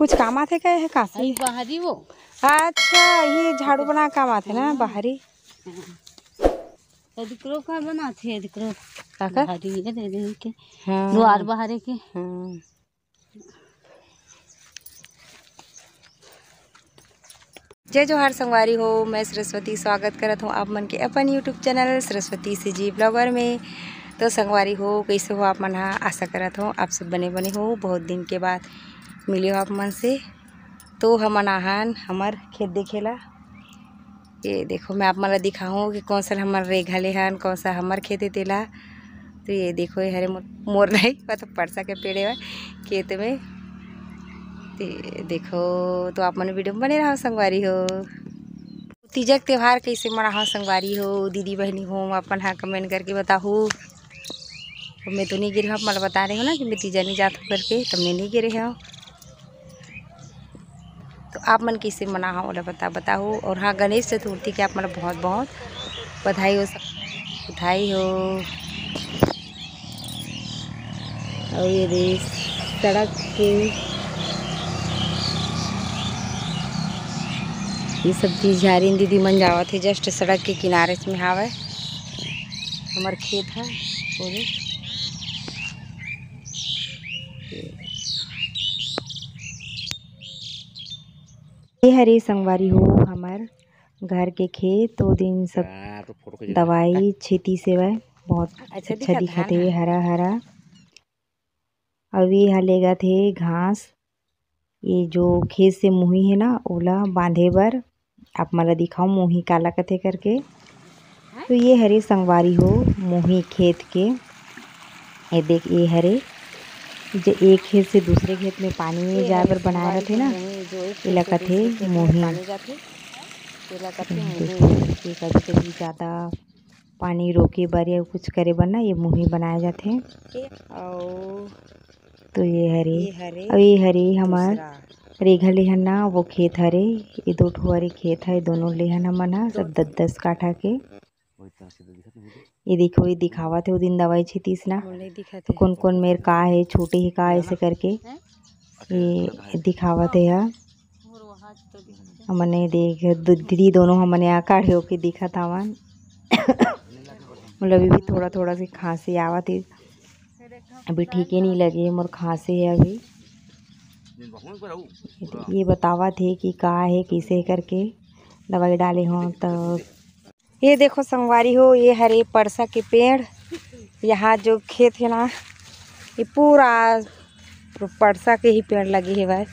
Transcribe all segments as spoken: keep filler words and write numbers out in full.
कुछ काम आथे का, ये कांसी? अरे बाहरी वो। अच्छा, ये झाड़ू बना काम आथे ना, हाँ। बाहरी। हाँ। एदकरो का बनाथे, एदकरो। काकर? बाहरी ये दे दे के। हाँ। दुआर बाहरे के। हाँ। जय जोहार संगवारी हो, मैं सरस्वती, स्वागत करत हूँ आप मन के अपन YouTube channel Saraswati CG blogger में। तो संगवारी हो, कैसे हो आप मन हा? आशा करत हूँ आप सब बने बने हो, बहुत दिन के बाद मिले हो आप मन से। तो हमन आहन हमर खेत देखे ला। ये देखो, मैं आप मन ला दिखाहूँ कि कौन सा हमर रेघा ले हन, कौन सा हमर खेत हे तेला। तो ये देखो, ये हरे मोर, मोर नहीं, वो तो परसा के पेड़ हे खेत में। तो ये देखो, तो आप मन वीडियो में बने रहो संगवारी हो। तीजा के त्योहार कैसे मनाहो संगवारी हो, दीदी बहनी हो, अपन हा कमेंट करके बताहू। तो मैं तो नहीं गिरे हूँ, आप मन ला बता रहे हो ना कि मैं तीजा नहीं जात हूँ करके, तो मैं नहीं गिरे हूँ। तो आप मन कैसे मनाहो, ओला बता, बताहू। और हाँ, गणेश चतुर्थी के आप मन ला बहुत बहुत बधाई हो, बधाई हो। और ये दे सड़क के, ये सब चीज झारिन दीदी मन जावत हे, just सड़क के किनारे में हावय हमर खेत ह। वो दे। ये हरे संगवारी हो हमर घर के खेत, ओ दिन सब हाँ, तो फोटो खींच ले। दवाई छींटिस हेवय, बहुत अच्छा अच्छा दिखत दिखत हे, ना? हरा हरा। अउ ये ह लेगत हे घास, ये जो खेत से मुही हे ना, ओला बांधे बर। आप मन ला दिखाओ, मुही काला कथे करके। तो ये हरे संगवारी हो, मुही खेत के। ये देख, ये हरे, जे एक खेत से दूसरे खेत में पानी ये जाए हरे बर बनाए संगवारी रथे हो ना, मुही, जो एक खेत एला से कथे दूसरे खेत में मुही। पानी जाथे, तेला कथे मुही। देखो, ये कभी-कभी ज्यादा पानी रोके बर या कुछ करे बर ना, ये मुही बनाए जाथे। अउ तो ये हरे, ये हरे, अउ ये हरे हमर दूसरा। रेघा लेहन ना, वो खेत हरे, ये दो ठो हरे खेत हे, दोनों लेहन हमन हा, सब दस दस काठा के। ये देखो, ये दिखावत हे, वो दिन दवाई छींटिस ना, तो कोन कोन मेर का हे, छूटे हे का, ऐसे करके ये दिखावत हे हा। हमने देख, दु-, दीदी दोनों हमने आ खड़े होके दिखत हवन। मतलब, अभी भी थोड़ा थोड़ा से खांसी आवत हे, अभी ठीके नहीं लगे मोर खांसी हे अभी। ये बतावत हे कि का हे, कैसे करके दवाई डाले हो। तो ये देखो संगवारी हो, ये हरे परसा के पेड़, यहाँ जो खेत हे ना, ये पूरा परसा के ही पेड़ लगे हेवय।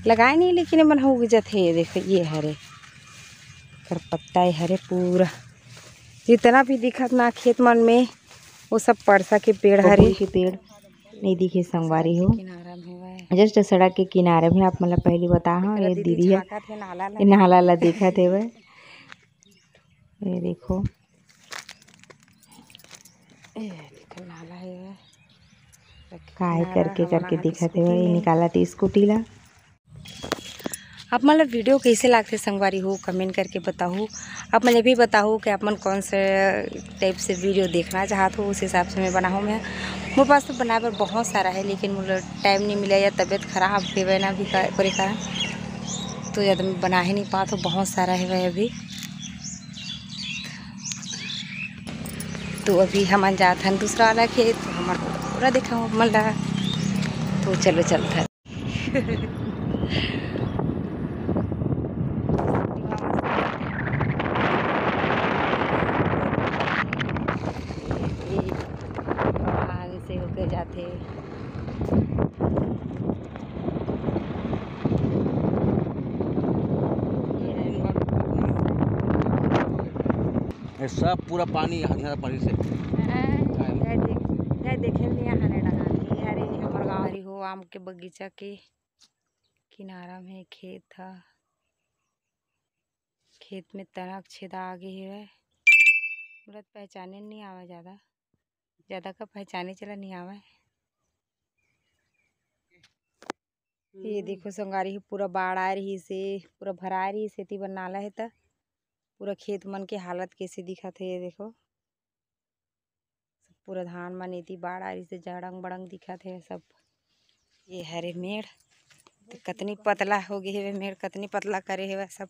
लगाए नहीं, लेकिन एमन ह उग जथे। ये देखो, ये हरे एकर पत्ता, ये हरे पूरा, जितना भी दिखत ना खेत मन में, वो सब परसा के पेड़ हरे। बबुल के पेड़ नहीं दिखे संगवारी हो, किनारा में हेवय। Just सड़क के किनारे में। आप मन ला पहली बता, हाँ, एकरा ये दीदी दीदी हे, झांकत हे नाला ला। ये नाला ला देखत हेवय। ये देखो। ए, देखो नाला हे। काहे करके, करके दिखत हे, निकालत हे स्कूटी ला। आप मन ला वीडियो कैसे लागथे संगवारी हो, कमेंट करके बताहू। आप मन ये भी बताहू कि आप मन कौन से टाइप से वीडियो देखना चाहत हो, उस हिसाब से मैं बनाहूँ। मैं, मोर पास तो बनाए बर बहुत सारा हे, लेकिन मोला टाइम नहीं मिला या तबीयत खराब हेवय ना अभी का, ओकरे कारण तो ज़्यादा मैं बना ही नहीं पात हो, बहुत सारा हेवय अभी। तो अभी हमन जात हन दूसरा वाला खेत, तो हमन पूरा देखाहूँ आप मन ला। तो चलो चलत हन। से होके जाथे। ये सब पूरा पानी, यहाँ, यहाँ पानी से। हाँ, ये देख, ये देखे नहीं, यहाँ नहीं डाला। ये हरे हमर गाँव हरी हो, आम के बगीचा के किनारा में खेत ह। खेत में तनक छेदा आगे हेवय। मोला तो पहचाने नहीं आवे ज्यादा, ज्यादा का पहचाने चला नहीं आवे। ये देखो संगवारी हो, पूरा बाढ़ आए रहिस हे, पूरा भराए रहिस हे, एती बर नाला हे त पूरा खेत मन के हालत कैसे दिखत हे, ये देखो। सब पूरा धान मन एती बाढ़ आए रहिस हे, जड़ंग बड़ंग दिखत हे सब। ये हरे मेड़, कतनी पतला हो गे हेवय मेड़, कतनी पतला करे हेवय सब।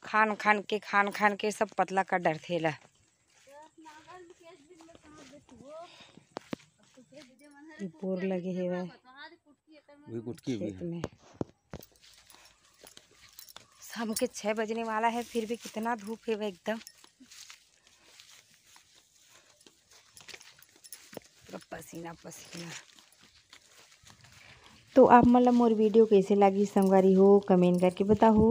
खान खान के, खान खान के सब पतला कर डरथे एला। ये बोर लगे हेवय। भी कुटकी भी खेत में। शाम के छः बजने वाला है, फिर भी कितना धूप है एकदम, पूरा पसीना पसीना। तो आप मन ला मोर वीडियो कैसे लागी संगवारी हो, कमेंट करके बताहू।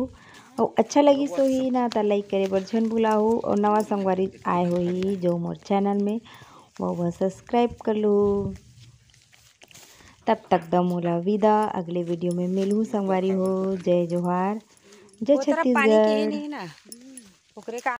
और अच्छा लगी सोही ना, तो लाइक करे बर झन भुलाहू। और नवा संगवारी आए होही जो मोर चैनल में, वो, वो सब्सक्राइब कर लो। तब तक द मोला विदा, अगले वीडियो में मिलहू संगवारी हो। जय जोहार, जय वो तरफ पानी के छत्तीसगढ़। नहीं ना, ओकरे का